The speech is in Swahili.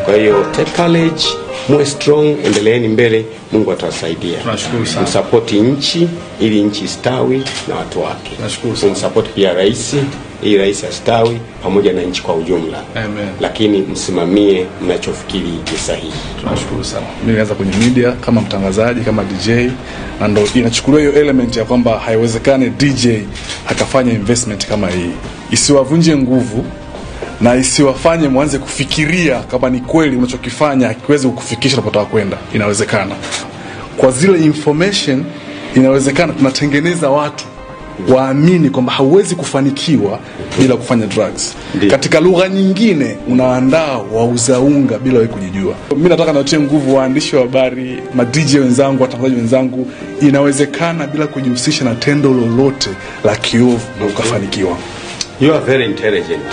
Kwa hiyo take courage, muwe strong, endeleeni mbele, Mungu atawasaidia. Tunashukuru sana. Msapoti nchi ili nchi istawi na watu wake. Tunashukuru sana. Msapoti pia rais ili rais astawi pamoja na nchi kwa ujumla. Amen. Lakini msimamie mnachofikiri ni sahihi. Tunashukuru sana. Mimi nilianza kwenye media kama mtangazaji, kama DJ, na ndo inachukuliwa hiyo element ya kwamba haiwezekani DJ akafanya investment kama hii. Isiwavunje nguvu na isiwafanye mwanze kufikiria kama ni kweli unachokifanya hakiwezi kukufikisha unapotaka kwenda. Inawezekana. Kwa zile information inawezekana tunatengeneza watu waamini kwamba hauwezi kufanikiwa bila kufanya drugs. Ndiyo. Katika lugha nyingine unaandaa wauza unga bila wewe kujijua. Mimi nataka niwatie nguvu waandishi wa habari, ma DJ wenzangu, watangazaji wenzangu, inawezekana bila kujihusisha na tendo lolote la kiovu na ukafanikiwa. You are very intelligent.